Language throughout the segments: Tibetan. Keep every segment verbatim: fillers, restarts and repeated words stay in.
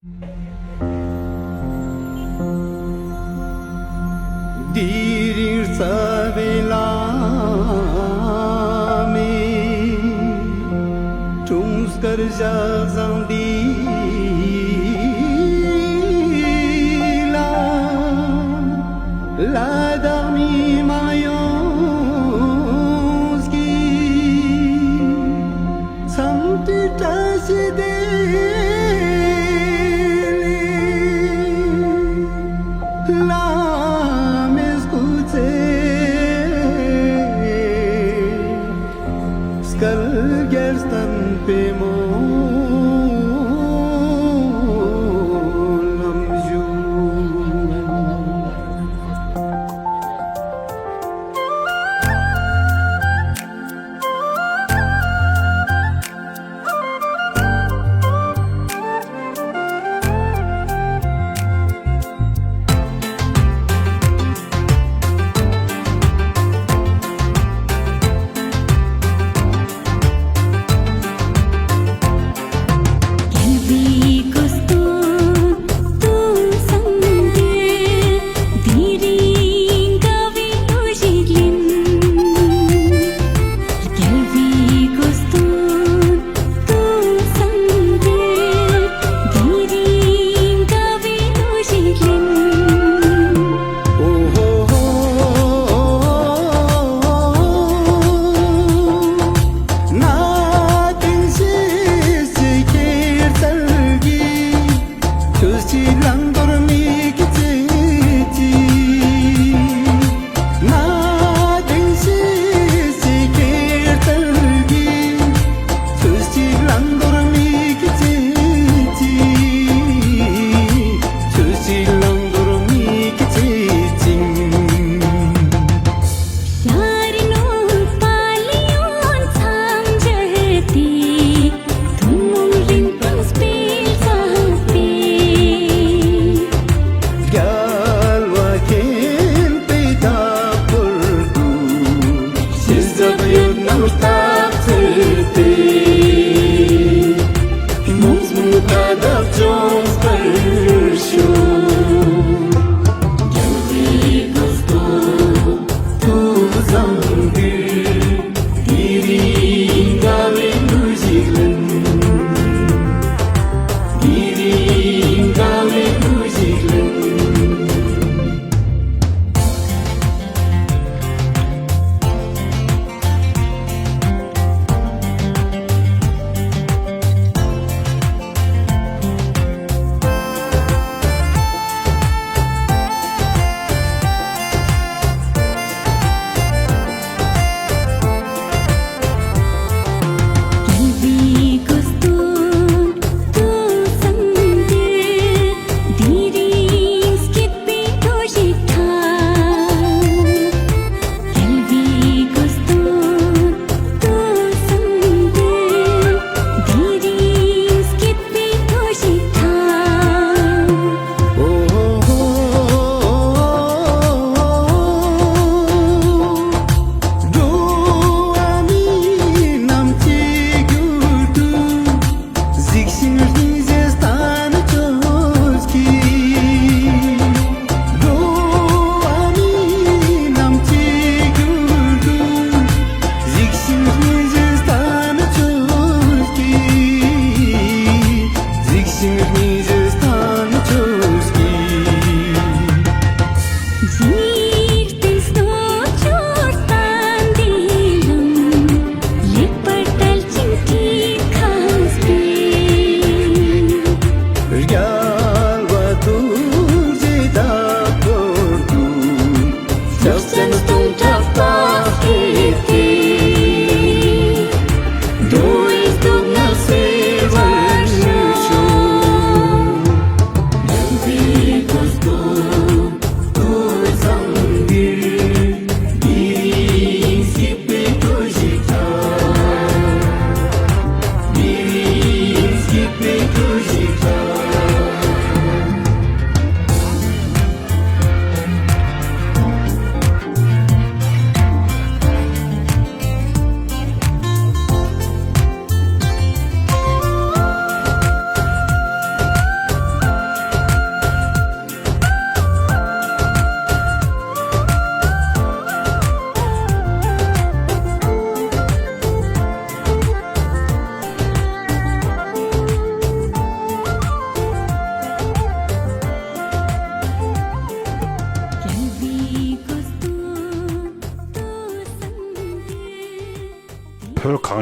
དེ་རིང་རྩ་བའི་བླ་མའི་འཁྲུངས་སྐར་ཞག་བཟང་འདི་ལ། ལ་དྭགས་མི་མང་ཡོངས་ཀྱིས་འཚམས་འདྲི་བཀྲ་ཤིས་བདེ་ལེགས། བླ་མའི་སྐུ་ཚེ་བསྐལ་བརྒྱར་བརྟན་པའི་སྨོན་ལམ་ཞུ།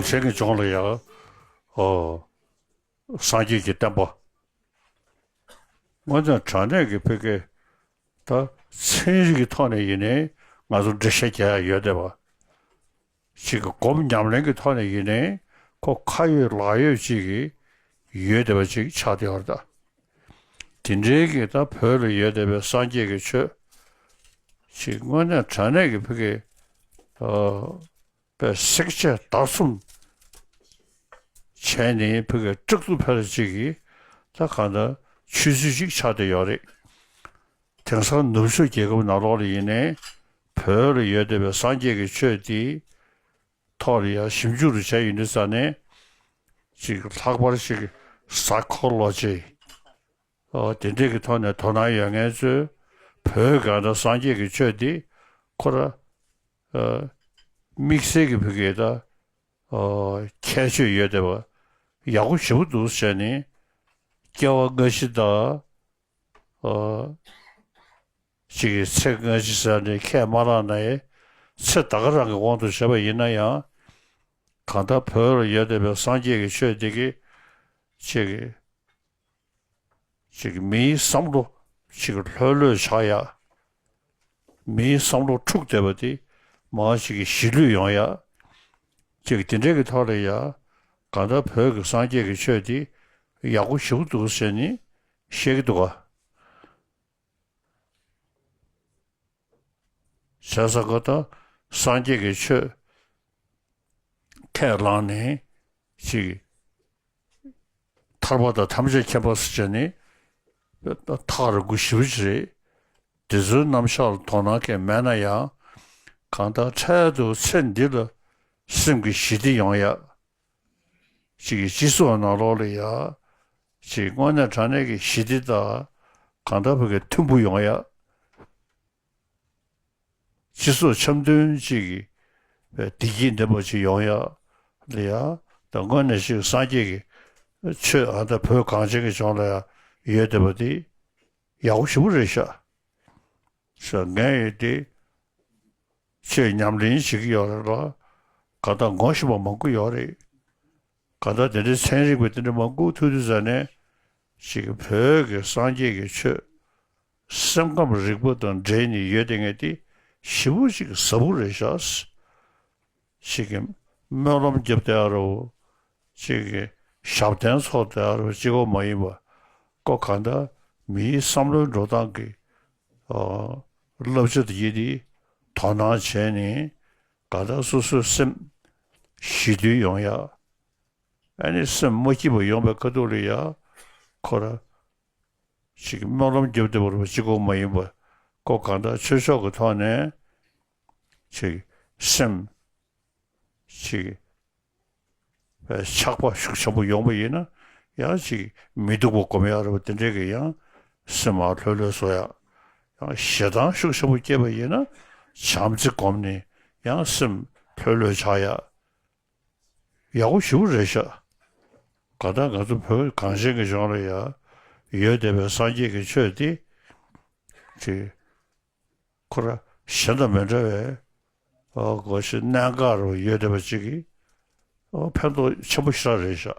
སེང་གེ་ལྗོངས་ལ་ཡང་ཨོ་སངས་རྒྱས་ཀྱི་བསྟན་པ། དངོས་གནས་དྲང་གནས་ཀྱི་ཕ་གི་ད་ཚན་རིག་གི་ཐོག་ནས་ཡིན་ནའི་ང་ཚོ་འགྲེལ་བཤད་རྒྱག་ཡ་ཡོད་བསྡད་པ། ཅིག་གི་སྒོམ་ཉམས་ལེན་གྱི་ཐོག་ནས་ཡིན་ནའི་ཁོ་ཁ་ཡོད་ལག་ཡོད་ཅིག་གི་ཡོད་བསྡད་པ་ཅིག་ཆགས་བསྡད་ཡོད་རེད་ད། དེ་འདྲའི་གི་ད་བོད་ལ་ཡོད་བསྡད་པའི་སངས་རྒྱས་ཀྱི་ཆོས་ཅིག་དངོས་གནས་དྲང་གནས་ཀྱི་ཕ་གི་ཨ་པའི་བསྲེག་བཅད་བརྡར་གསུམ་བྱས་ནས་ཕ་གི་སྐྲག་སྡུག་འཕེལ་ཅིག་གི་ད་གང་ལྟར་ཆོས་ཚུལ་ཅིག་ཆགས་བསྡད་ཡོད་རེད། དེང་སང་ནུབ་ཕྱོགས་རྒྱལ་ཁབ་ནང་ལོགས་ལ་ཡིན་ནའི་བོད་ལ་ཡོད་བསྡད་པའི་སངས་རྒྱས་ཀྱི་ཆོས་དེ་ཐོག་ལ་ཡང་ཞིབ་འཇུག་རུ་བྱས་ཡོང་དུས་ཙ་ནས་ཅིག་ལྷག་པར་ཅིག་སའི་ཁོ་ལོ་ཇི། ཨོ་དེ་འདྲས་ཀྱི་ཐོག་ནས་དོ་སྣང་ཡོད་མཁན་ཚོས་བོད་གང་ལྟར་སངས་རྒྱས་ཀྱི་ཆོས་འདི་ཁོ་ར་ཨ་དམིགས་བསལ་གྱི་བོད་ཀྱི་ད་ཨོ་ཁྱད་ཆོས་ཡོད་བསྡད་པ་ཡག་པོ་ཞེ་པོ་འདུག་ཟེར་ནས་སྐྱེ་བ་སྔ་ཕྱི་དང་ཨོ་ཅིག་གི་ཚེ་སྔ་ཕྱི་ཟེར་ནས་ཁས་མ་བླངས་ན་ཡང་ཚེ་ད་ག་རང་གི་དབང་དུ་བྱས་པ་ཡིན་ན་ཡང་གང་ལྟར་བོད་ལ་ཡོད་བསྡད་པའི་སངས་རྒྱས་ཀྱི་ཆོས་འདི་གི་ཅིག་གི་ཅིག་མིའི་བསམ་བློ་ཅིག་ལྷོད་ལྷོད་ཆགས་ཡ། མིའི་བསམ་བློ་འཁྲུག་བསྡད་པ་དེ་མར་ཅིག་གི་ཞི་ལྷོད་ཡོང་ཡ། ཅིག་དེ་འདྲའི་གི་ཐོག་ལ་ཡ་གང་ལྟར་བོད་ཀྱི་སངས་རྒྱས་ཀྱི་ཆོས་དེ་ཡག་པོ་ཞེ་པོ་འདུག་ཟེར་ནས་བཤད་ཀྱི་འདུག་ག། བྱས་ཙང་ཁོ་ད་སངས་རྒྱས་ཀྱི་ཆོས་ཁས་བླངས་ནས་ཅིག་ཐར་པ་དང་ཐམས་ཅད་མཁྱེན་པ་ཟེར་བྱས་ནས་ཐག་རིང་པོ་ཞེ་པོ་ཅིག་རེད། དེ་ཚོའི་རྣམ་གཞག་ལ་དོ་སྣང་གང་མེད་ན་ཡང་གང་ལྟར་འཕྲལ་དུ་ཚེ་འདི་ལ་སེམས་ཀྱི་ཞི་བདེ་ཡོང་ཡ། ཅིག་གི་སྤྱི་ཚོགས་ནང་ལོགས་ལ་ཡ་ཅིག་དངོས་གནས་དྲང་གནས་ཀྱི་ཞི་བདེ་དང་གང་ལྟར་བོད་ཀྱི་མཐུན་པོ་ཡོང་ཡ། སྤྱི་ཚོགས་འཆམ་མཐུན་ཅིག་གི་བདེ་སྐྱིད་ལྡན་པ་ཅིག་ཡོང་ཡ་ལ་ཡ་ད་དངོས་གནས་ཤིག་སངས་རྒྱས་ཀྱི་ཆོས་ཨ་ད་བོད་གངས་ཅན་གྱི་ལྗོངས་ལ་ཡ་ཡོད་བསྡད་པ་དེ་ཡག་པོ་ཞེ་པོ་རེད་ཤག་ཤག་ངས་ཡོད་དེ་ཆོས་ཉམས་ལེན་བྱེད་ཀྱི་ཡོད་རེད་ལ་ག་ད་ངོ་ཤེས་པ་མང་པོ་ཡོད་རེད། གང་ལྟར་དེ་འདྲའི་ཚན་རིག་པ་དེ་འདྲ་མང་པོ་ཐུག་དུས་ཙ་ནས་ཅིག་བོད་ཀྱི་སངས་རྒྱས་ཀྱི་ཆོས་སེམས་ཁམས་རིག་པ་དང་འབྲེལ་ནས་ཡོད་དེ་ངས་དེ་ཞེ་པོ་ཅིག་ཟབ་པོ་རེད་ཤག་ཅིག་གི་སྨོན་ལམ་རྒྱབ་བསྡད་ཡ་རོ། ཅིག་གི་ཞབས་བརྟན་ཚོགས་བསྡད་ཡ་རོ་གཅིག་པོ་མ་ཡིན་པ་ཀོ་གང་ལྟར་མིའི་བསམ་བློའི་འགྲོ་སྟངས་ཀྱི་བསླབ་བྱ་དེ་ཡིན་དེ་དོ་སྣང་བྱས་ནས་གང་ལྟར་སོ་སོའི་སེམས་ཞི་དུལ་ཡོང་ཡ། ཨ་ནི་སེམས་མ་སྐྱིད་པ་ཡོང་བའི་ཁ་ཐུག་ལ་ཡ་ཁོ་ར་ཅིག་སྨོན་ལམ་རྒྱབ་བསྡད་པ་རེད་པ་གཅིག་པོ་མ་ཡིན་པ་ཁོ་གང་ལྟར་ཆོས་ཕྱོགས་ཀྱི་ཐོག་ནས་ཅིག་སེམས་ཅིག་ཆགས་པ་ཤུགས་ཆེན་པོ་ཡོང་བ་ཡིན་ན་ཡང་ཅིག་མི་སྡུག་པ་སྒོམ་ཡག་རེད་པ་དེ་འདྲས་ཀྱི་ཡང་སེམས་མ་ལྷོད་ལྷོད་བཟོ་ཡག་ཡང་ཞེ་སྡང་ཤུགས་ཆེན་པོ་སྐྱེས་པ་ཡིན་ན་བྱམས་བརྩེ་སྒོམ་ནས་ཡང་སེམས་ལྷོད་ལྷོད་ཆགས་ཡག་ཡག་པོ་ཞེ་པོ་རེད་ཤག་གང་ལྟར་ང་ཚོ་བོད་གངས་ཅན་གྱི་ལྗོངས་ལ་ཡ་ཡོད་བསྡད་པའི་སངས་རྒྱས་ཀྱི་ཆོས་འདི་ཅིག་ཁོ་ར་གཞན་དང་མི་འདྲ་བའི་ཨོ་གོ་ཤེས་གནད་འགག་རུ་ཡོད་བསྡད་པ་ཅིག་གིས་ཨོ་ཕན་ཐོགས་ཆེན་པོ་ཞེ་དྲག་རེད་ཤག་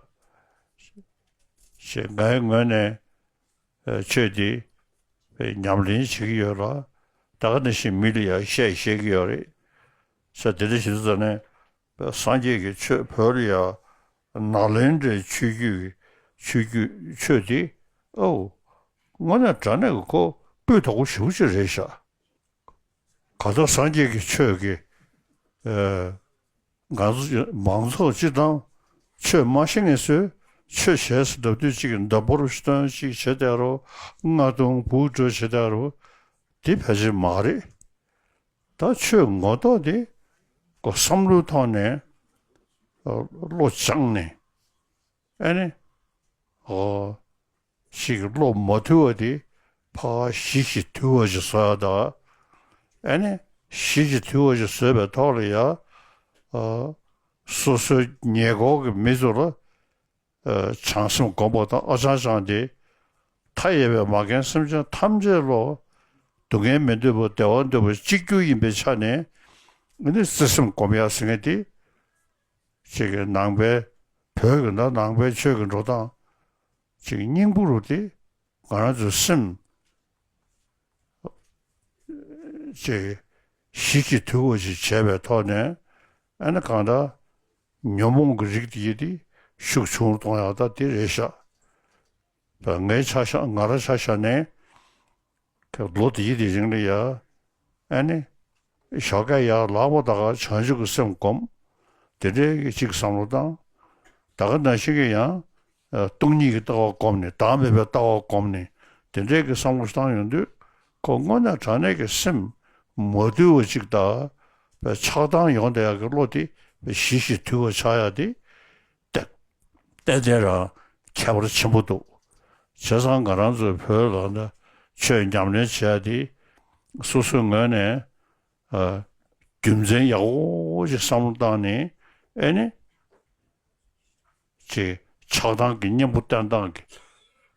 ཅེས་ངའི་ངོས་ནས་ཆོས་འདི་ཉམས་ལེན་བྱེད་ཀྱི་ཡོད་ལ་ད་ག་ནང་བཞིན་མི་ལ་ཡང་བཤད་བཤད་ཀྱི་ཡོད་རེད། ས་དེ་འདྲ་ཞིག་ཙ་ནས། སངས་རྒྱས་ཀྱི་ཆོས་བོད་ལ་ཡང་ནཱ་ལེནྡྲའི་ཆོས་བརྒྱུད་ཀྱི་ཆོས་བརྒྱུད་ཆོས་དེ་ཨོ་དངོས་གནས་དྲང་གནས་ཀྱི་ཁོ་སྤུས་དག་པོ་ཞེ་པོ་ཅིག་རེད་ཤག་གང་ལྟར་སངས་རྒྱས་ཀྱི་ཆོས་ཀྱི་ཨ་ང་ཚོ་མང་ཚོགས་སྤྱིར་བཏང་ཆོས་མ་ཤེས་མཁན་ཚོས་ཆོས་བྱས་ཟེར་ལབ་དུས་གཅིག་གི་མདའ་འབོར་སྟོན་ཅིག་བྱེད་བསྡད་རོགས་རྔ་རྡུང་འབུ་དཀྲོལ་བྱེད་བསྡད་རོགས་དེ་ཕལ་ཆེར་མ་རེད། ད་ཆོས་ངོ་ཐོག་དེ་ཁོ་བསམ་བློའི་ཐོག་ནས་བློ་སྦྱངས་ནས་ཨ་ནི་ཨོ་ཞིག་བློ་མ་དུལ་བ་དེ་ཕར་ཞི་ཞིང་དུལ་བ་ཞིག་བཟོ་ཡག་དང་ཨ་ནི་ཞི་ཞིང་དུལ་བ་ཞིག་བཟོས་པའི་ཐོག་ལ་ཡང་ཨོ་སོ་སོའི་ཉེ་འཁོར་གྱི་མི་ཚོ་ལ་བྱང་སེམས་སྒོམ་པ་དང་ཨ་ཅང་ཅང་དེ་མཐའ་ཡས་པའི་མ་རྒན་སེམས་ཅན་ཐམས་ཅད་ལོ་སྡུག་བསྔལ་མི་འདོད་པ་བདེ་བ་འདོད་པ་གཅིག་གྱུར་ཡིན་པའི་ཆ་ནས་ཨ་ནི་བརྩེ་སེམས་སྒོམ་ཡག་ཟེར་མཁན་དེ་ ཅིག་གི་ནང་པའི་བོད་ཀྱི་ན་ནང་པའི་ཆོས་ཀྱི་འགྲོ་སྟངས་ཅིག་སྙིང་པོ་རུ་དེ་ང་རང་ཚོའི་སེམས་ཅིག་གཞི་ཅིག་དུལ་བ་ཞིག་བྱས་པའི་ཐོག་ནས། ཨ་ནི་གང་ལྟར་ཉོན་མོངས་ཀྱི་རིགས་དེ་ཡི་དེ་ཤུགས་ཆུང་རུ་གཏོང་ཡག་ད་དེ་རེད་ཤག་ད་ངའི་ཆ་བཞག་ང་རང་ཆ་བཞག་ནས། ལོ་དེའི་དེ་རིང་ལ་ཡ། ཨ་ནི། ཞོགས་ཀས་ཡར་ལངས་པ་ད་ག་བྱང་ཆུབ་ཀྱི་སེམས་སྒོམ། དེ་འདྲའི་གི་ཅིག་བསམ་བློ་བཏང་། ད་ག་ནང་བཞིན་གྱི་ཡང་། སྟོང་ཉིད་ཀྱི་ལྟ་བ་སྒོམ་ནས་བདག་མེད་པའི་ལྟ་བ་སྒོམ་ནས་དེ་འདྲའི་གི་བསམ་བློ་བཏང་ཡོང་དུས། ཁོ་དངོས་གནས་དྲང་གནས་ཀྱི་སེམས་མ་དུལ་བ་ཅིག་དང་། ཆགས་སྡང་ཡོང་བསྡད་ཡག་གི་བློ་དེ་ཞི་ཞིང་དུལ་བ་ཆགས་ཡག་དེ། ཏན་ཏན་རང་ཁྱད་པར་ཆེན་པོ་འདུག་བྱས་ཙང་ང་རང་ཚོའི་བོད་ལ་ན་ཆོས་ཉམས་ལེན་བྱས་ཏེ། སོ་སོའི་ངོས་ནས་ཨ་རྒྱུ་མཚན་ཡག་པོ་ཞིག་བསམ་བློ་བཏང་ནས། ཨེ་ནི་ཅིག་ཆགས་སྡང་གི་གཉེན་པོ་བསྟེན་སྟངས་ཀྱི་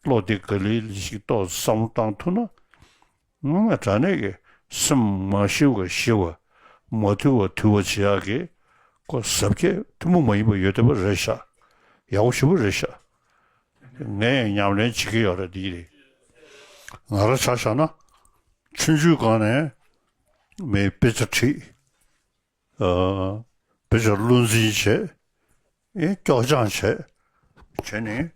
བློ་དེ་ག་ལེ་ལེ་ཞིག་ཏོག་ཙམ་བསམ་བློ་བཏང་ཐུབ་ན། ང་ང་དྲང་གནས་ཀྱི་སེམས་མ་ཞི་བ་ཞི་བ། མ་དུལ་བ་དུལ་བ་བྱེད་ཡག་གི་ཁོ་གཟབ་རྒྱས་ཐུན་མོང་མ་ཡིན་པ་ཡོད་བསྡད་པ་རེད་ཤག་ཡག་པོ་ཞེ་པོ་རེད་ཤག་ངས་ཡང་ཉམས་ལེན་བྱེད་ཀྱི་ཡོད་རེད། འདི་རེད། ང་རང་ཆ་བཞག་ན། ཆུང་ཆུང་སྒང་ནས་མི་དཔེ་ཆ་ཁྲིད། ཨ། དཔེ་ཆ་བློ་འཛིན་བྱས། ཨེ་སྐྱོར་སྦྱང་བྱས། བྱས་ནས།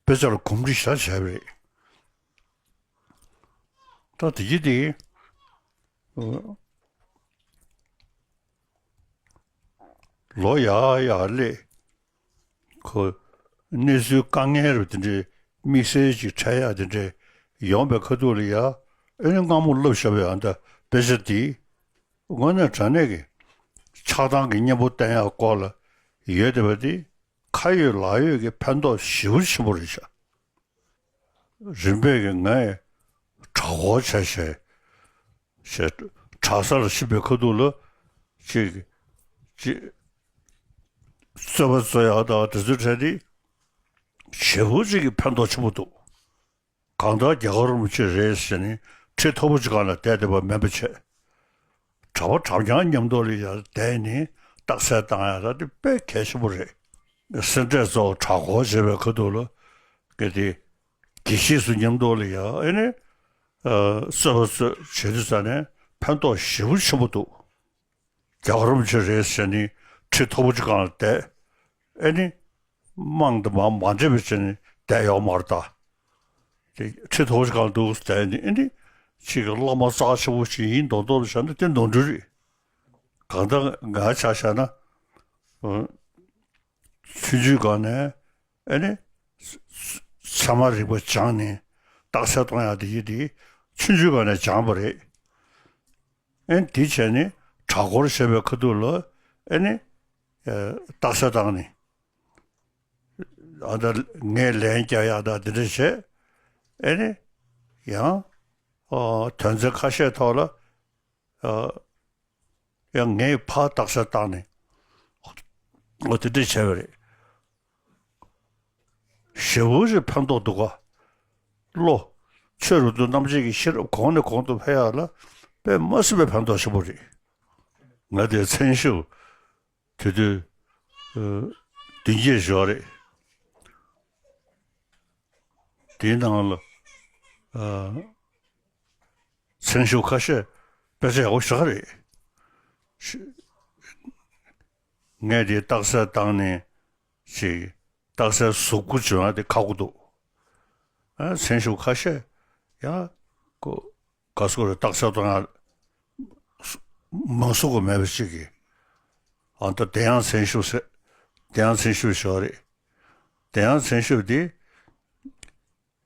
དཔེ་ཆ་ལ་གོམས་འདྲིས་ཞེ་དྲག་བྱས་པ་རེད། ད་དེ་གི་དེ། ལོ་ཡར་ཡར་སླེབས། ཁོ་གནས་ཚུལ་དཀའ་ངལ་རུ་དེ་འདྲའི་དམིགས་བསལ་ཅིག་འཕྲད་ཡག་དེ་འདྲའི་ཡོང་པའི་ཁ་ཐུག་ལ་ཡ། ཨེ་ནི་སྔ་མོ་བསླབས་བཞག་པའི་ཨ་ད་དཔེ་ཆ་དེ། དངོས་གནས་དྲང་གནས་ཀྱི་ཆགས་སྡང་གི་གཉེན་པོ་བསྟེན་ཡག་སྐོར་ལ་ཡོད་བསྡད་པ་དེ། ཁ་ཡོད་ལག་ཡོད་ཀྱི་ཕན་ཐོགས་ཞེ་པོ་ཆེན་པོ་རེད་ཤག་རིམ་པས་ཀྱི་ངས་གྲྭ་སྐོར་བྱས་བྱས་བྱས། གྲྭ་སར་ཕྱིན་པའི་ཁ་ཐུག་ལ་ཅིག་ཅིག་རྩོད་པ་རྩོད་ཡག་དང་དེ་ཚོའི་གྲས་དེ་ཞེ་པོ་ཅིག་གི་ཕན་ཐོགས་ཆེན་པོ་འདུག་གང་ལྟར་རྒྱལ་བ་རིན་པོ་ཆེ་རེད་ཟེར་ནས་ཁྲི་མཐོ་པོ་ཅིག་སྒང་ལ་བསྡད་བསྡད་པ་མིན་པ་བྱས། གྲྭ་པ་གྲྭ་རྐྱང་མཉམ་དུ་ལ་ཡར་བསྡད་ནས་རྟགས་གསལ་བཏང་ཡག་ད་དེ་དཔེ་གལ་ཆེན་པོ་རེད། སེ་འབྲས་ཚོ་གྲྭ་སྐོར་བྱེད་པའི་ཁ་ཐུག་ལ་གལ་ཏེ་དགེ་བཤེས་སུ་མཉམ་དུ་ལ་ཡ། ཨེ་ནི་ཨ་རྩོད་པ་རྩོད་བྱེད་དུས་ཙ་ནས་ཕན་ཐོགས་ཞེ་པོ་ཆེན་པོ་འདུག་རྒྱལ་བ་རིན་པོ་ཆེ་རེད་ཟེར་ནས་ཁྲི་མཐོ་པོ་ཅིག་སྒང་ལ་བསྡད། ཨེ་ནི་དམངས་དང་མ་མ་འདྲེས་པ་བྱས་ནས་བསྡད་ཡོད་མ་རེད་ད། དེ་ཁྲི་མཐོ་པོ་ཅིག་སྒང་ལ་འདུག་བསྡད་ནས། ཨེ་ནི་ཅིག་གི་བླ་མ་རྩ་ཆེ་པོ་ཞིག་ཡིན་མདོག་མདོག་ལ་བྱས་ན་དེ་ནོར་འཁྲུལ་རེད། གང་ལྟར་ང་ཆ་བཞག་ན། ཨ། ཆུང་ཆུང་སྒང་ནས་ཨེ་ནི་ཚད་མ་རིག་པ་སྦྱངས་ནས་རྟགས་གསལ་གཏོང་ཡག་དེ་ཡིན་དེ་ཆུང་ཆུང་སྒང་ནས་སྦྱངས་པ་རེད། ཨེ་ནི་དེ་བྱས་ནས་གྲྭ་སྐོར་བྱེད་པའི་ཁ་ཐུག་ལ་ཨེ་ནི་ཨ་རྟགས་གསལ་བཏང་ནས། ཨ་ད་ངས་ལན་རྒྱག་ཡག་ད་དེ་འདྲ་བྱས། ཨེ་ནི་ཡང་ཨ་དོན་ཚན་ཁ་ཤས་ཐོག་ལ། ཨ། ཡང་ངས་ཕར་རྟགས་གསལ་བཏང་ནས། འོ་དེ་འདྲས་བྱས་པ་རེད། ཞེ་པོ་ཅིག་ཕན་ཐོགས་འདུག་ག་བློ། ཆོས་རབ་ཏུ་རྣམ་འབྱེད་ཀྱི་ཤེས་རབ་གོང་ནས་གོང་དུ་འཕེལ་ཡག་ལ་དཔེ་མ་སྲིད་པའི་ཕན་ཐོགས་ཆེན་པོ་རེད། ང་དེ་མཚན་ཞབས་དེ་དུས་ཨ་བདུན་བརྒྱད་ཞོག་རེད། དེའི་ནང་ལ་ཨ་མཚན་ཞབས་ཁ་ཤས་དཔེ་ཆ་ཡག་པོ་ཞེ་དྲག་རེད། ཤ་ངས་དེ་རྟགས་གསལ་བཏང་ནས་ཅིག་རྟགས་གསལ་གཟུགས་པོ་བྱུང་ཡག་དེ་ཁག་པོ་འདུག་ཨ་མཚན་ཞབས་ཁ་ཤས་ཡང་ཁོ་ག་སོ་རེ་རྟགས་གསལ་གཏོང་ཡག་མང་སུ་གོ་མེད་པ་ཅིག་གིས། ཨ་ད་དེ་ཡང་མཚན་ཞབས་ཟེར། དེ་ཡང་མཚན་ཞབས་ཞོག་རེད། དེ་ཡང་མཚན་ཞབས་དེ་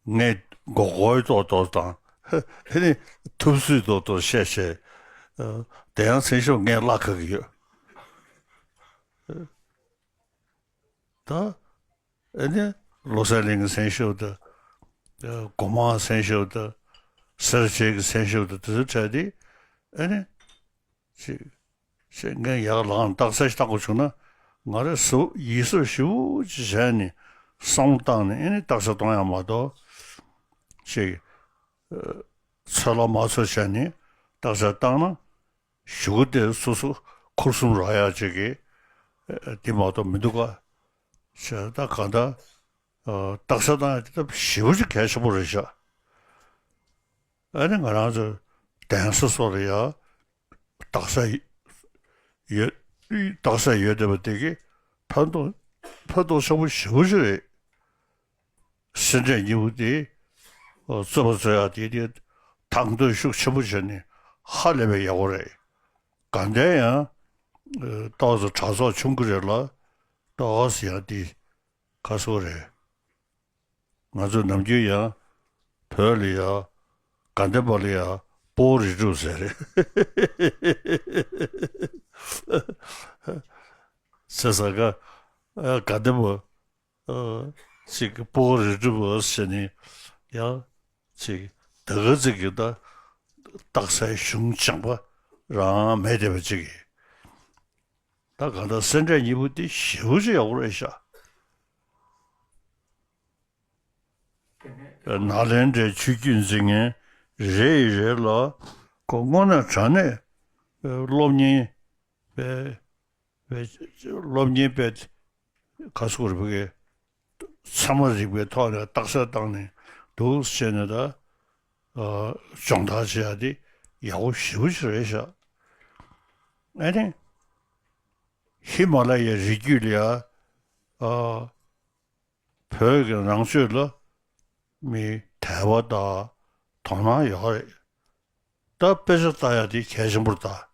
ངས་མགོ་སྐོར་ཏོག་ཏོག་དང་། ཧེ་ནི་ཐུབ་ཚོད་ཏོག་ཏོག་བཤད་བཤད། ཨ་དེ་ཡང་མཚན་ཞབས་ངས་བརླག་ག་གི་ཡོད། ད་ཨེ་ནི་བློ་གསལ་གླིང་གི་མཚན་ཞབས་དང་། ཨ་སྒོ་མང་མཚན་ཞབས་དང་། སེར་བྱེས་ཀྱི་མཚན་ཞབས་དང་། དེ་ཚོ་བྲལ་ཏེ་ཨེ་ནི་ཅིག་ཅིག་ངས་ཡག་ལངས་རྟགས་གསལ་ཞིག་བཏང་དགོས་བྱུང་ན། ང་རང་གཟབ་ཡིད་གཟབ་ཞེ་པོ་ཅིག་བྱས་ནས་བསམ་བློ་བཏང་ནས་ཨེ་ནི་རྟགས་གསལ་གཏོང་ཡག་མ་གཏོགས། ཅིག་ཨ་ཚོད་ལ་མ་ཚོད་བྱས་ནས་རྟགས་གསལ་བཏང་ན། གཞུག་གུ་དེ་སོ་སོ་འཁོར་གསུམ་རག་ཡག་ཅིག་གི་ ཨ་དེ་མ་གཏོགས་མི་འདུག་ག་ཞེས་ད་གང་ལྟར་ཨ་རྟགས་གསལ་བཏང་ཡ་དེ་ད་ཞེ་པོ་ཅིག་གལ་ཆེན་པོ་རེད་ཤག་ཨ་ནི་ང་རང་ཚོ་གདན་ས་སོགས་ལ་ཡ་རྟགས་གསལ་ཡོད། རྟགས་གསལ་ཡོད་བསྡད་པ་དེ་གི་ཕན་ཐོགས་ཕན་ཐོགས་ཆེན་པོ་ཞེ་པོ་ཅིག་རེད། སེ་འབྲས་གཉིས་པོ་དེ་རྩོད་པ་རྩོད་ཡག་དེ་དེ་དང་དོད་ཤུགས་ཆེན་པོ་བྱས་ནས་ཧ་ལས་པའི་ཡག་པོ་རེད། དགའ་ལྡན་ཡང་ཏོག་ཙམ་གྲྭ་ཚོགས་ཆུང་གི་རེད་ལ་ཏོག་ཙམ་ཡང་དེ་ཁ་སོ་རེད། ང་ཚོ་ནམ་རྒྱུན་ཡང་བོད་ལ་ཡ་དགའ་ལྡན་པ་ལ་ཡ་སྤོ་བོ་རི་སྒྲུབ་ཟེར་རེད། ཟེར་ས་ག་དགའ་ལྡན་པ། ཨ་ཅིག་སྤོ་བོ་རི་སྒྲུབ་ཟེར་ནས་ཡང་ཅིག་ད་ག་ཅིག་གི་ད་རྟགས་གསལ་གཞུང་སྦྱངས་པ་རང་མེད་བསྡད་པ་ཅིག་གིས་ད་གང་ལྟར་སེ་འབྲས་གཉིས་པོ་དེ་ཞེ་པོ་ཅིག་ཡག་པོ་རེད་ཤག་ནཱ་ལེནྡྲའི་ཆོས་བརྒྱུད་འཛིན་མཁན་རེ་ཡི་རེ་ལ་ཁོ་དངོས་གནས་དྲང་གནས་སློབ་གཉེར་པའི་པའི་སློབ་གཉེར་པའི་ག་ཟེར་དགོས་རེད། ཚད་མ་རིག་པའི་ཐོག་ནས་རྟགས་གསལ་བཏང་ནས་འདུག་ཟེར་ནས་ད་སྦྱོང་བརྡར་བྱེད་ཡ་དེ་ཡག་པོ་ཞེ་པོ་ཅིག་རེད་ཤག་ཨ་ནི་ཧི་མ་ལ་ཡའི་རི་རྒྱུད་ལ་ཡ་བོད་ཀྱི་ནང་ཆོས་ལ་མི་དད་པ་དང་དོ་སྣང་ཡོད་རེད། ད་དཔེ་ཆ་ལྟ་ཡ་དེ་གལ་ཆེན་པོ་རེད་ད།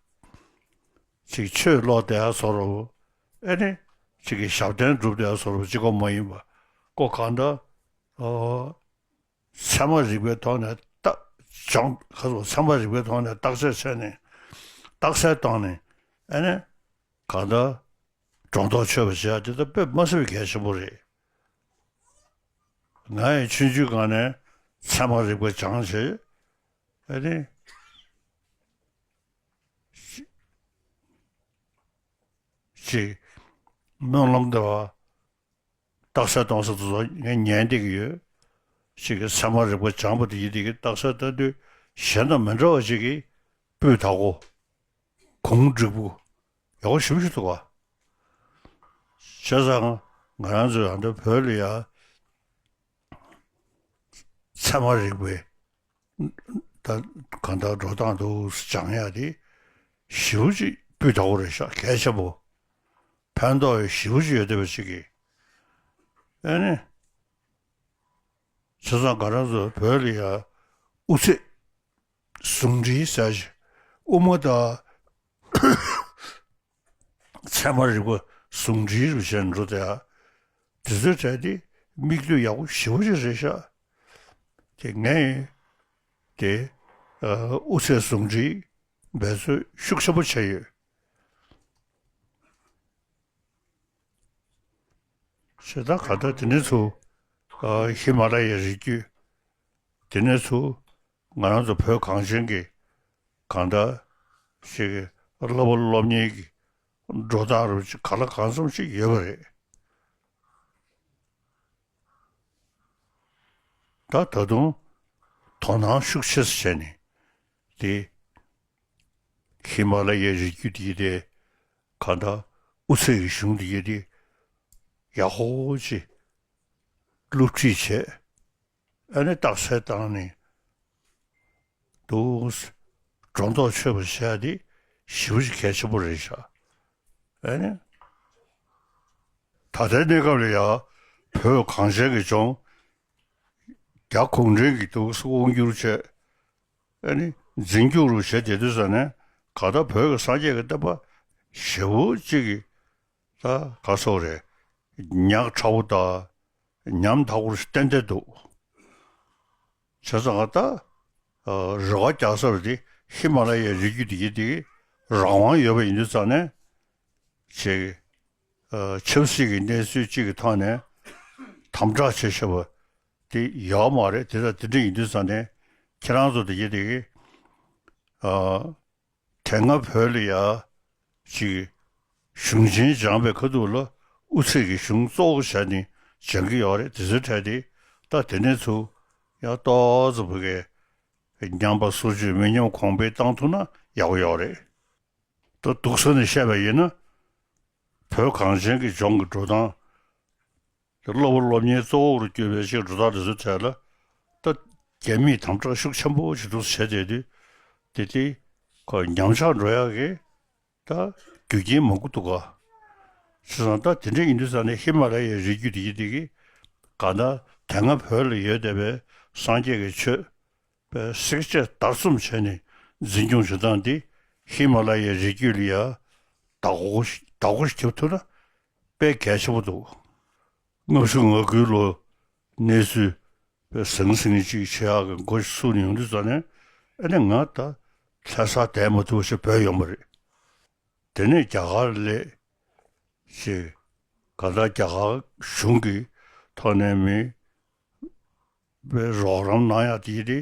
ཅིག་ཆོས་ཀློག་བསྡད་ཡ་བཟོ་འདྲ་བོ། ཨེ་ནི་ཅིག་གི་ཞབས་བརྟན་སྒྲུབ་བསྡད་ཡ་བཟོ་འདྲ་བོ་གཅིག་པོ་མ་ཡིན་པ། ཀོ་གང་འདྲ། ཨོ། ཚད་མ་རིག་པའི་ཐོག་ནས་རྟགས་སྦྱོང་ག་སོགས་ཚད་མ་རིག་པའི་ཐོག་ནས་བརྟག་དཔྱད་བྱས་ནས་རྟགས་གསལ་བཏང་ནས་ཨེ་ནི་གང་ལྟར་སྒྲོ་འདོགས་ཆོད་པ་བྱེད་ཡ་དེ་ད་དཔེ་མ་སྲིད་པའི་གལ་ཆེན་པོ་རེད། ང་ཡི་ཆུང་ཆུང་སྒང་ནས་ཚད་མ་རིག་པ་སྦྱངས་བྱས་ཨེ་ནི་ཅིག་སྨོན་ལམ་འདེབས་པ། རྟགས་གསལ་གཏོང་ས་དེ་ཚོ་ངས་ཉན་བསྡད་ཀྱི་ཡོད། ཅིག་གི་ཚད་མ་རིག་པ་སྦྱངས་པ་དེ་ཡིན་དེ་གི་རྟགས་གསལ་ལྟ་དུས་གཞན་དང་མི་འདྲ་བ་ཅིག་གི་སྤུས་དག་པོ། གུང་འགྲིག་པོ། ཡག་པོ་ཞེ་པོ་ཞིག་འདུག་བ། བྱས་ཙང་ང་རང་ཚོ་ཡང་འདི་བོད་ལ་ཡ་ཚད་མ་རིག་པའི་ད་གང་ལྟར་འགྲོ་སྟངས་འདུག་སྦྱང་ཡ་དེ་ཞེ་པོ་ཅིག་སྤུས་དག་པོ་རེད་ཤག་གལ་ཆེན་པོ། ཕན་ཐོགས་ཡོད་ཞེ་པོ་ཅིག་ཡོད་བསྡད་པ་ཅིག་གིས། ཨ་ནི། བྱས་ཙང་ང་རང་ཚོ་བོད་ལ་ཡ་དབུ་ཚད་ཟུང་འབྲེལ་ཟེར་ཞིག་དབུ་མ་དང་ཚད་མ་རིག་པ་ཟུང་འབྲེལ་རུ་བྱས་འགྲོ་དེ་ཡ། དེ་ཚོའི་གྲས་དེ་མིག་ལྟོས་ཡག་པོ་ཞེ་པོ་ཅིག་རེད་ཤག་དེ་ངས་དེ་ཨ་དབུ་ཚད་ཟུང་འབྲེལ་འབད་རྩོལ་ཤུགས་ཆེན་པོ་བྱས་ཡོད། བྱས་ཙང་ག་ད་དེ་ནས་ཚུར་ཨ་ཧི་མ་ལ་ཡའི་རི་རྒྱུད། དེ་ནས་ཚུར་ང་རང་ཚོ་བོད་གངས་ཅན་གྱི་གང་ལྟར་ཞིག་གི་བསླབ་པ་སློབ་གཉེར་གྱི་འགྲོ་སྟངས་རུ་ཅིག་གང་ལ་གང་འཚམ་ཞིག་ཡོད་པ་རེད། ད་ད་དུང་དོ་སྣང་ཤུགས་ཆེ་ཙམ་བྱས་ནས་དེ་ཧི་མ་ལ་ཡའི་རི་རྒྱུད་དེ་དེ་གང་ལྟར་དབུ་ཚད་ཀྱི་གཞུང་དེ་དེ་ཡག་པོ་ཅིག་སློབ་ཁྲིད་བྱས། ཨ་ནི་རྟགས་གསལ་བཏང་ནས་འདུག་སྒྲོ་འདོགས་ཆོད་པ་བྱས་ཏེ་ཞེ་པོ་ཅིག་གལ་ཆེན་པོ་རེད་ཤག་ཨ་ནི་ད་ལྟའི་གནས་སྐབས་ལ་ཡ་བོད་གངས་ཅན་གྱི་ལྗོངས་རྒྱ་གུང་ཁྲན་གྱིས་འདུག་དབང་བསྒྱུར་བྱས། ཨ་ནི་འཛིན་སྐྱོང་རུ་བྱས་བསྡད་དུས་ཙ་ནས་ག་ད་བོད་ཀྱི་སངས་རྒྱས་ཀྱི་བསྟན་པ་ཞེ་པོ་ཅིག་གི་ད་ག་སོགས་རེད། ཉག་ཕྲ་བོ་དང་ཉམ་ཐག་པོ་ཞིག་ཏན་ཏན་འདུག་བྱས་ཙང་ད་རེ་བ་རྒྱག་ས་རེད་དེ་ཧི་མ་ལ་ཡའི་རི་རྒྱུད་དེ་གི་དེ་གི་རང་དབང་ཡོད་པ་ཡིན་དུས་ཙང་ནས་ཅིག་ཆབ་སྲིད་ཀྱི་གནས་ཚུལ་གཅིག་གི་ཐོག་ནས་དམ་དྲག་བྱེད་ཤེས་པ་དེ་ཡོད་མ་རེད། དེ་ལྟར་དེ་འདྲ་ཡིན་དུས་ཙང་ནས་ཁྱེད་རང་ཚོ་དེ་གི་དེ་གི་དེ་སྔ་བོད་ལ་ཡ་ཅིག་གཞུང་ཆེན་སྦྱངས་པའི་ཁ་ཐུག་ལ་དབུ་ཚད་ཀྱི་གཞུང་གཙོ་བོ་བྱས་ནས་སྦྱང་གི་ཡོད་རེད། དེ་ཚོའི་གྲས་དེ་ད་དེ་ནས་ཚུར་ཡང་ཏོག་ཙམ་བུ་གའི་ཉམས་པ་སོར་ཆུད་མི་ཉམས་གོང་འཕེལ་བཏང་ཐུབ་ན་ཡག་པོ་ཡོད་རེད། ད་སྡུག་ས་ནས་བཤད་པ་ཡིན་ན་ བོད་གངས་ཅན་གྱི་ལྗོངས་ཀྱི་འགྲོ་སྟངས། སློབ་བུ་སློབ་གཉེར་གཙོ་བོར་གྱུར་པའི་ཞིག་འགྲོ་སྟངས་དེ་ཚོའི་ཐད་ལ། ད་རྒྱ་མིས་དམ་དྲག་ཤུགས་ཆེན་པོ་ཞིག་འདུག་བྱས་བསྡད་དུས། དེ་དེ་ཁོ་ཉམས་ཆག་འགྲོ་ཡག་གི་ད་རྒྱུ་རྐྱེན་མང་པོ་འདུག་ག་བྱས་ཙང་ད་དེ་འདྲ་ཡིན་དུས་ཙང་ནས་ཧི་མ་ལ་ཡའི་རི་རྒྱུད་དེ་ཡི་དེ་གི་གང་ལྟར་དེ་སྔ་བོད་ལ་ཡོད་བསྡད་པའི་སངས་རྒྱས་ཀྱི་ཆོས་པའི་བསྲེག་བཅད་བརྡར་གསུམ་བྱས་ནས་འཛིན་སྐྱོང་བྱེད་སྟངས་འདི་ཧི་མ་ལ་ཡའི་རི་རྒྱུད་ལ་ཡ་བདག་པོ་ཞིག་བདག་པོ་ཞིག་རྒྱབ་ཐུབ་ན་དཔེ་གལ་ཆེན་པོ་འདུག་ལྔ་བཅུ་ང་དགུའི་ལོ་གནས་ཚུལ་དཔེ་ཟང་ཟིང་ཅིག་བྱེད་ཡག་གི་འགོ་ཚུགས་ནས་ཡོང་དུས་ཙང་ནས། ཨ་ནི་ང་ད་ལྷ་སར་བསྡད་མ་ཐུབ་པ་ཞིག་བོད་ཡོང་བ་རེད། དེ་ནས་རྒྱ་གར་སླེབས་ཞེས། གང་ལྟར་རྒྱ་གར་གཞུང་གི་ཐོག་ནས་མི་བའི་རོགས་རམ་གནང་ཡག་དེ་དེ་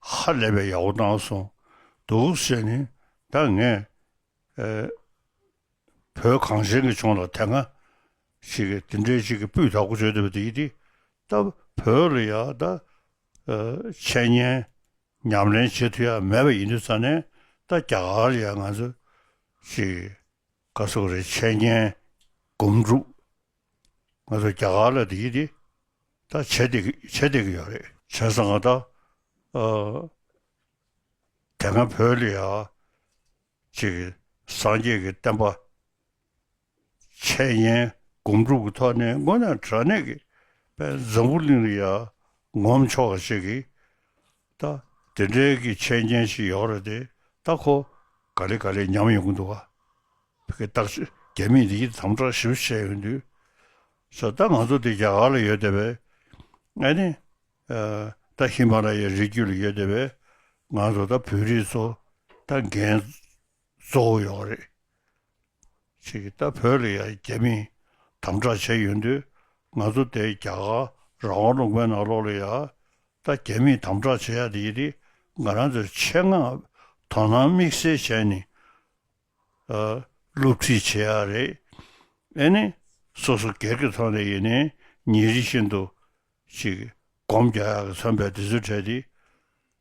ཧ་ལས་པའི་ཡག་པོ་གནང་སོང་འདུག་ཟེར་ནས། ད་ངས་ཨེ་བོད་གངས་ཅན་གྱི་ལྗོངས་ལ་དེ་སྔ་ཞིག་གི་དེ་འདྲའི་ཞིག་གི་སྤུས་དག་པོ་བྱོས་བསྡད་པ་དེ་དེ། ད་བོད་ལ་ཡ་ད་ཨེ་འཆད་ཉན་ཉམས་ལེན་བྱེད་ཐུབ་ཡག་མེད་པ་ཡིན་དུས་ཙང་ནས། ད་རྒྱ་གར་ལ་ཡ་ང་ཚོ་ཞིག་ག་སོགས་རེད། འཆད་ཉན་སྒོམ་སྒྲུབ་ང་ཚོ་རྒྱ་གར་ལ་དེ་ཡི་དེ་ད་བྱེད་བསྡད་ཀྱི་བྱེད་བསྡད་ཀྱི་ཡོད་རེད། བྱས་ཙང་ང་ད་ཨ་དེ་སྔ་བོད་ལ་ཡ་ཅིག་སངས་རྒྱས་ཀྱི་བསྟན་པ་འཆད་ཉན་སྒོམ་སྒྲུབ་ཀྱི་ཐོག་ནས་དངོས་གནས་དྲང་གནས་ཀྱི་དཔེ་འཛམ་བུ་གླིང་ལ་ཡ་ངོམ་ཆོག་པ་ཞིག་གི་ད་དེ་འདྲའི་གི་འཆད་ཉན་ཞིག་ཡོད་རེད་དེ། ད་ཁོ་ག་ལེ་ག་ལེ་ཉམས་ཡོང་གི་འདུག་ག་བོད་ཀྱི་བརྟག་དཔྱད་རྒྱ་མིས་འདི་དམ་དྲག་ཞེ་པོ་བྱས་ཡོང་དུས། ས་ད་ང་ཚོ་འདི་རྒྱ་གར་ལ་ཡོད་བསྡད་པས། ཨ་ནི་ཨ་ད་ཧི་མ་ལ་ཡའི་རི་རྒྱུད་ལ་ཡོད་བསྡད་པས། ང་ཚོ་ད་བོད་རིགས་ཚོ་ད་འགན་གཙོ་བོ་ཡོད་རེད། ཅིག་ད་བོད་ལ་ཡ་རྒྱ་མིས་དམ་དྲག་བྱས་ཡོང་དུས། ང་ཚོ་དེ་རྒྱ་གར་རང་དབང་ལུང་པའི་ནང་ལོགས་ལ་ཡ་ད་རྒྱ་མིས་དམ་དྲག་བྱེད་ཡ་དེ་ཡི་དེ་ང་རང་ཚོའི་ཆེད་མངགས་དོ་སྣང་དམིགས་བསལ་བྱས་ནས་ཨ་སློབ་ཁྲིད་བྱེད་ཡ་རེད། ཨེ་ནི་སོ་སོ་སྒེར་གྱི་ཐོག་ནས་ཡིན་ནའི་ཉིན་རེ་བཞིན་དུ་ཅིག་སྒོམ་རྒྱག་ཡག་གི་མཚོན་པའི་དེ་ཚོའི་གྲས་དེ་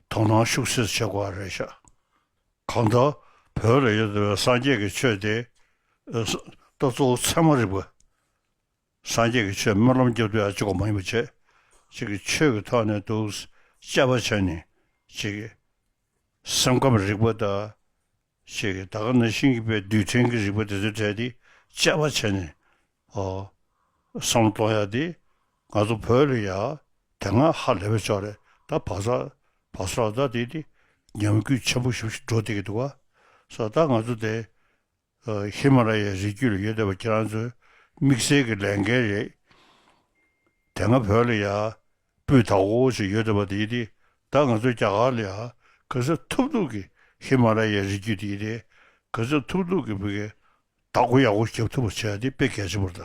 དོ་སྣང་ཤུགས་ཆེ་ཙམ་བྱེད་དགོས་པ་རེད་ཤག་གང་ལྟར་བོད་ལ་ཡོད་པའི་སངས་རྒྱས་ཀྱི་ཆོས་དེ་ཨ་ད་གཙོ་བོ་ཚད་མ་རིག་པ། སངས་རྒྱས་ཀྱི་ཆོས་སྨོན་ལམ་རྒྱབ་དུས་ཡང་གཅིག་པ་མ་ཡིན་པ་བྱས། ཅིག་གི་ཆོས་ཀྱི་ཐོག་ནས་འདུག་དཔྱད་པ་བྱས་ནས་ཅིག་གི་སེམས་ཁམས་རིག་པ་དང་། ཅིག་གི་ད་ག་ནང་བཞིན་གྱི་དཔེ་རྡུལ་ཕྲན་གྱི་རིག་པ་དེ་ཚོའི་གྲས་དེ་དཔྱད་པ་བྱས་ནས། ཨོ། བསམ་བློ་གཏོང་ཡ་དེ་ང་ཚོ་བོད་ལ་ཡ་དེ་སྔ་ཧ་ལས་པའི་ཕྱོགས་རེད། ད་བག་ཚ་བག་ཚ་ལ་ད་དེ་དེ་ཉམས་རྒུད་ཆེན་པོ་ཞིག་འགྲོ་བསྡད་ཀྱི་འདུག་ག་ས་ད་ང་ཚོ་དེ། ཨ་ཧི་མ་ལ་ཡའི་རི་རྒྱུད་ལ་ཡོད་བསྡད་པ་ཁྱེད་རང་ཚོའི་དམིགས་བསལ་གྱི་ལས་འགན་རེད། དེ་སྔ་བོད་ལ་ཡ་སྤུས་དག་པོ་ཞིག་ཡོད་བསྡད་པ་དེ་ཡི་དེ། ད་ང་ཚོ་རྒྱ་གར་ལ་ཡ་ག་ཚོད་ཐུབ་ཐུབ་ཀྱིས་ཧི་མ་ལ་ཡའི་རི་རྒྱུད་དེ་ཡི་དེ་ག་ཚོད་ཐུབ་ཐུབ་ཀྱིས་བོད་ཀྱི་བདག་པོ་ཡག་པོ་རྒྱབ་ཐུབ་པ་བྱས་ཏེ་དཔེ་གལ་ཆེན་པོ་རེད་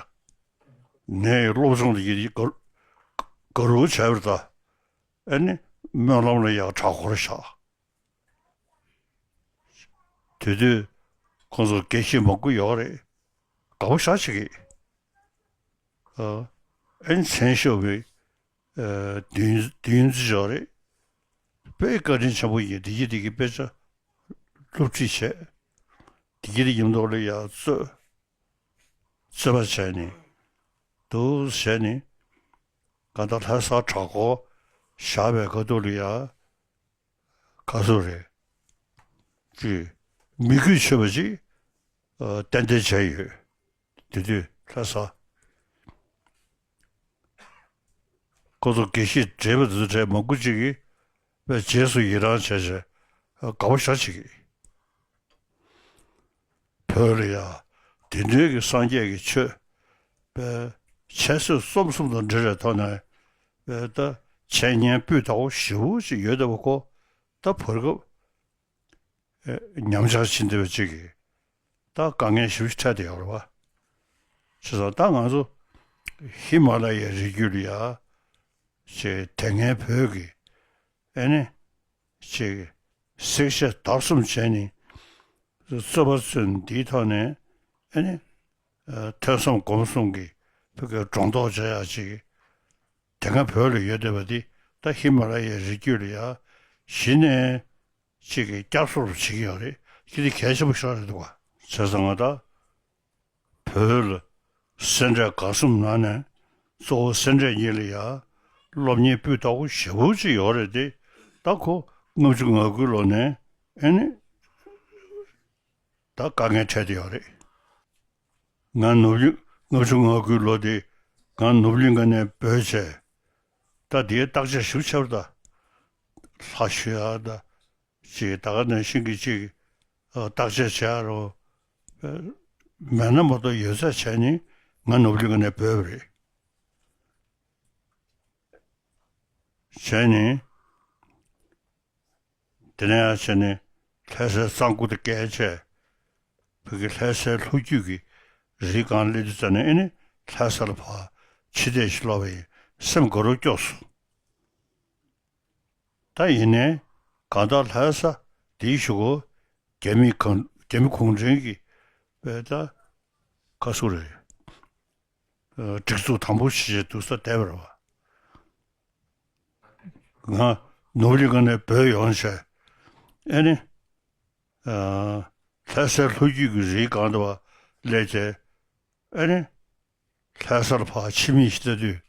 ད། ངས་སློབ་སྦྱོང་དེ་ཡི་དེ་ག་ག་རུ་བྱས་པ་རེད་ད། ཨ་ནི་སྨོན་ལམ་ལ་ཡ་གྲྭ་སྐོར་བཞག་དེ་དུས་ཁོང་ཚོ་དགེ་བཤེས་མང་པོ་ཡོད་རེད། དགའ་པོ་ཞེ་དྲག་བྱེད་ཀྱི། ཨ་ཨེན་མཚན་ཤོར་བའི་ཨ་བདུན་བདུན་ཙམ་ཡོད་རེད། དཔེ་བཀའ་དྲིན་ཆེན་པོ་ཡིན། བདེ་སྐྱིད་བདེ་སྐྱིད་དཔེ་ཆ་སློབ་ཁྲིད་བྱས། བདེ་སྐྱིད་དེ་མཉམ་དུ་ལ་ཡར་རྩོད་རྩོད་པ་བྱས་ནས་འདུག་བྱས་ནས། གང་ལྟར་ལྷ་ས་གྲྭ་སྐོར་བཞག་པའི་ཁ་ཐུག་ལ་ཡ། ག་ཚོད་རེད། ཅེས་མི་གུས་ཆོད་པ་ཅིག་ཨ་ཏན་ཏན་བྱས་ཡོད། དེ་དུས་ལྷ་ས་ཁོ་ཚོ་དགེ་བཤེས་བགྲེས་པ་དེ་ཚོ་གྲས་མང་པོ་ཅིག་གིས་དཔེ་རྗེས་སུ་ཡི་རང་བྱས་བྱས་ཨ་དགའ་པོ་ཞེ་དྲག་བྱེད་ཀྱི། བོད་ལ་ཡ་དེ་འདྲའི་གི་སངས་རྒྱས་ཀྱི་ཆོས་དཔེ་འཆད་རྩོད་རྩོམ་གསུམ་དང་འབྲེལ་བའི་ཐོག་ནས་དཔེ་ད་འཆད་ཉན་སྤུས་དག་པོ་ཞེ་པོ་ཅིག་ཡོད་བསྡད་པ་ཁོ། ད་བར་སྐབས་ཨེ་ཉམས་ཆག་ཕྱིན་བསྡད་པ་ཅིག་གིས་ད་དཀའ་ངལ་ཞེ་པོ་ཅིག་འཕྲད་བསྡད་ཡོད་རེད་པ། བྱས་ཙང་ད་ང་ཚོ་ཧི་མ་ལ་ཡའི་རི་རྒྱུད་ལ་ཡ་ཅིག་དེ་སྔའི་བོད་ཀྱི་ཨེ་ནི་ཅིག་བསྲེག་བཅད་བརྡར་གསུམ་བྱས་ནས་རྩོད་པ་རྩོད་ནས། འདིའི་ཐོག་ནས་ཨེ་ནི་ཨ་ཐོས་བསམ་སྒོམ་གསུམ་གྱི་བོད་ཀྱི་སྒྲོ་འདོགས་བཅད་ཡག་ཅིག་དེ་སྔ་བོད་ལ་ཡོད་བསྡད་པ་འདི་ད་ཧི་མ་ལ་ཡའི་རི་རྒྱུད་ལ་ཡ་གཞི་ནས་ཅིག་གི་བསྐྱར་གསོ་རུ་བྱེད་ཀྱི་ཡོད་རེད། ཅིག་འདི་གལ་ཆེན་པོ་ཞིག་རེད་འདུག་ག་བྱས་ཙང་ང་ད་བོད་ལ་ སེ་འབྲས་དགའ་གསུམ་ནང་ནས་གཙོ་བོ་སེ་འབྲས་གཉིས་ལ་ཡ་སློབ་གཉེར་སྤུས་དག་པོ་ཞེ་པོ་ཅིག་ཡོད་རེད་དེ། ད་ཁོ་ལྔ་བཅུ་ང་དགུའི་ལོ་ནས་ཨེ་ནི་ད་དཀའ་ངལ་འཕྲད་དེ་ཡོད་རེད། ང་ནོར་བུ་གླིང་ལྔ་བཅུ་ང་དགུའི་ལོ་དེ་ང་ནོར་བུ་གླིང་ག་ནས་བྲོས་བྱས། ད་དེའི་བརྟག་དཔྱད་ཞིབ་ཆེ་བ་ད་ལྷ་ཞུ་ཡ་ད་ཅིག་ད་ག་ནང་བཞིན་གྱི་ཅིག་བརྟག་དཔྱད་བྱེད་ཡ་རོ། མེད་ན་མ་གཏོགས་ཡོད་ཚད་བྱས་ནས་ང་ནོར་བུ་གླིང་ག་ནས་བྲོས་པ་རེད། བྱས་ནས། དེ་ནས་ཡང་བྱས་ནས་ལྷ་སའི་གཙང་པོ་དེ་བརྒལ་བྱས། བོད་ཀྱི་ལྷ་སའི་ལྷོ་རྒྱུད་ཀྱི་རིའི་སྒང་སླེབས་དུས་ཙམ་ནས་ཨེ་ནི་ལྷ་ས་ལ་ཕར་ཕྱི་བལྟས་ཤིག་ལོག་པ་ཡིན་སེམས་དགའ་རབ་སྐྱོ་སོང་། ད་ཡིན་ནའི་གང་ལྟར་ལྷ་ས་དེའི་གཞུག་གུ་རྒྱ་མི་གང་རྒྱ་མི་གུང་ཁྲན་གྱི་བས་ད་ཁ་སུ་རེད། སྒྲིག་འཛུགས་དམ་པོ་ཞིག་བྱས་འདུག་ས་བསྡད་པ་རེད་བ། ང་ནོར་བུ་གླིང་ག་ནས་བྲོས་ཡོང་བྱས། ཨེ་ནི། ལྷ་སའི་ལྷོ་རྒྱུད་ཀྱི་རིའི་སྒང་དུ་བ་སླེབས་བྱས། ཨེ་ནི། ལྷ་སར་ཕར་ཕྱི་མིག་ཅིག་ལྟ་དུས་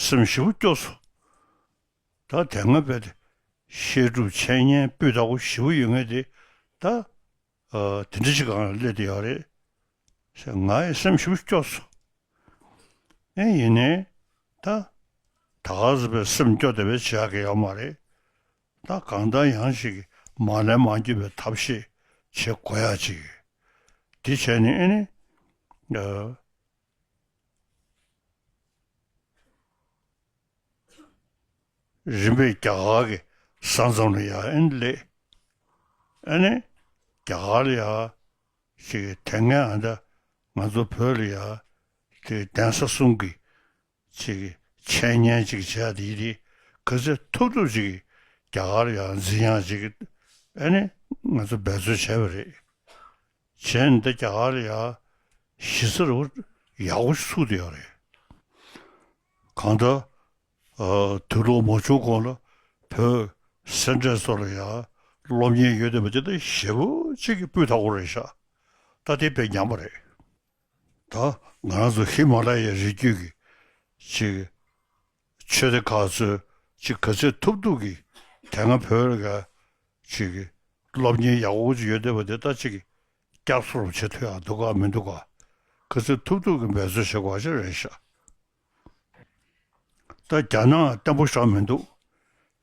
སེམས་ཞེ་པོ་སྐྱོ་སོང་། ད་དེ་སྔ་བས་ཏེ་བཤད་སྒྲུབ་འཆད་ཉན་སྤུས་དག་པོ་ཞེ་པོ་ཡོད་མཁན་དེ་ད་དེ་འདྲ་ཞིག་སྒང་ལ་སླེབས་བསྡད་ཡོད་རེད། ང་ཡི་སེམས་ཞེ་པོ་སྐྱོ་སོང་། ཨེ་ཡིན་ནའི་ད་ད་ག་ཟེ་བའི་སེམས་སྐྱོ་བསྡད་པའི་བྱེད་ཡག་གི་ཡོད་མ་རེད། ད་གང་ལྟར་ཡང་ཞིག་མ་ལན་མ་འགྱོད་པའི་ཐབས་ཤེས་བྱེད་དགོས་ཡག་ཅིག་དེ་བྱས་ནས་ཨེ་ནི། རིམ་པས་རྒྱ་གར་གྱི་ས་མཚམས་ལ་ཡ་ཨེ་ནི་སླེབས། ཨེ་ནི། རྒྱ་གར་ལ་ཡ་ཞིག་དེ་སྔའི་ཨ་ད་ང་ཚོ་བོད་ལ་ཡ་དེ་གདན་ས་གསུམ་གྱི་ཅིག་འཆད་ཉན་ཅིག་བྱས་དེ་དེ་ག་ཚོད་ཐུབ་ཐུབ་ཅིག་རྒྱ་གར་ཡང་འཛིན་ཡག་ཅིག་ཨེ་ནི་ང་ཚོ་འབད་རྩོལ་བྱས་པ་རེད། བྱས་ནས་ད་རྒྱ་གར་ལ་ཡང་གཞི་རྩ་རུ་ཡག་པོ་ཞིག་ཚུགས་བསྡད་ཡོད་རེད། གང་ལྟར། དུས་ལོག་མ་བྱུང་གོང་ལ་བོད་སེ་འབྲས་ཚོ་ལ་ཡང་སློབ་གཉེར་ཡོད་བསྡད་པ་དེ་ད་ཞེ་པོ་ཅིག་གི་སྤུས་དག་པོ་རེད་ཤག་ད་དེ་དཔེ་ཉམས་པ་རེད། ད་ང་རང་ཚོ་ཧི་མ་ལ་ཡའི་རི་རྒྱུད་ཀྱི་ཅིག་ཆོས་སྡེ་ཁག་ཚོས་ཅིག་ག་ཚོད་ཐུབ་ཐུབ་ཀྱིས་དེ་སྔ་བོད་ལ་ཅིག་སློབ་གཉེར་ཡག་པོ་ཅིག་ཡོད་བསྡད་པ་དེ་ད་ཅིག་བསྐྱར་གསོ་རུ་བྱེད་ཐུབ་ཡག་འདུག་ག་མི་འདུག་ག་ག་ཚོད་ཐུབ་ཐུབ་ཀྱིས་འབད་རྩོལ་བྱེད་དགོས་ཅིག་རེད་ཤག་ད་རྒྱ་ནག་བརྟན་པོ་ཞིག་མི་འདུག་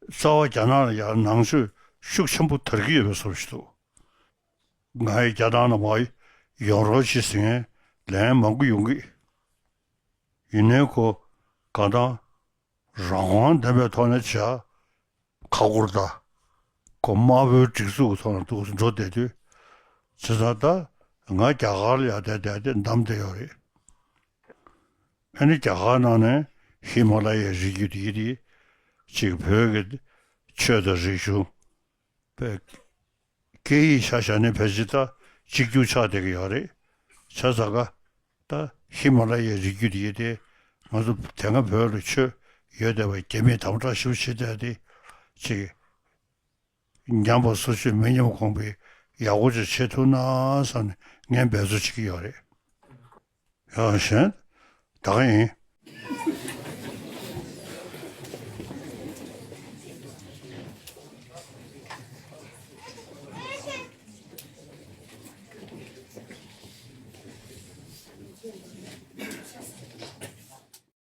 རྩ་བ་རྒྱ་ནག་ལ་ཡང་ནང་ཆོས་ཤུགས་ཆེན་པོ་དར་གྱི་ཡོད་པའི་བཟོ་ཞིག་འདུག་ང་ཡི་རྒྱ་ནག་ནང་མར་ཡོང་རོགས་བྱེད་ཟེར་མཁན་ལན་མང་པོ་ཡོང་གི། ཡིན་ནའི་ཁོ་གང་ལྟར་རང་དབང་ལྡན་པའི་ཐོག་ནས་བྱ་ཁ་སྐོར་ད་ཁོ་དམར་པོའི་སྒྲིག་འཛུགས་ཀྱི་ཐོག་ནས་འདུག་འགྲོ་བསྡད་དུས། བྱས་ཙང་ད་ང་རྒྱ་གར་ལ་ཡར་བསྡད་བསྡད་དེ་འདམ་བསྡད་ཡོད་རེད། ཨ་ནི་རྒྱ་གར་ནང་ནས་ཧི་མ་ལ་ཡའི་རི་རྒྱུད་དེ་དེ་ཅིག་བོད་ཀྱི་ཆོས་དང་རིག་གཞུང་པའི་སྐད་ཡིག་ཆ་བཞག་ནས་ཕལ་ཆེར་ད་གཅིག་གྱུར་ཆགས་བསྡད་ཀྱི་ཡོད་རེད། བྱས་ཙང་ཀ་ད་ཧི་མ་ལ་ཡའི་རི་རྒྱུད་དེ་དེ་ང་ཚོ་དེ་སྔ་བོད་ལ་ཆོས་ཡོད་བསྡད་པ་རྒྱ་མིས་དམ་དྲག་ཞེ་པོ་བྱེད་བསྡད་དེ་ཅིག་ཉམས་པ་སོར་ཆུད་མི་ཉམས་གོང་འཕེལ་ཡག་པོ་ཅིག་བྱེད་ཐུབ་ན་བསམ་ནས་ངས་འབད་རྩོལ་བྱེད་ཀྱི་ཡོད་རེད། ཡང་གཞན་ད་ག་ཡིན།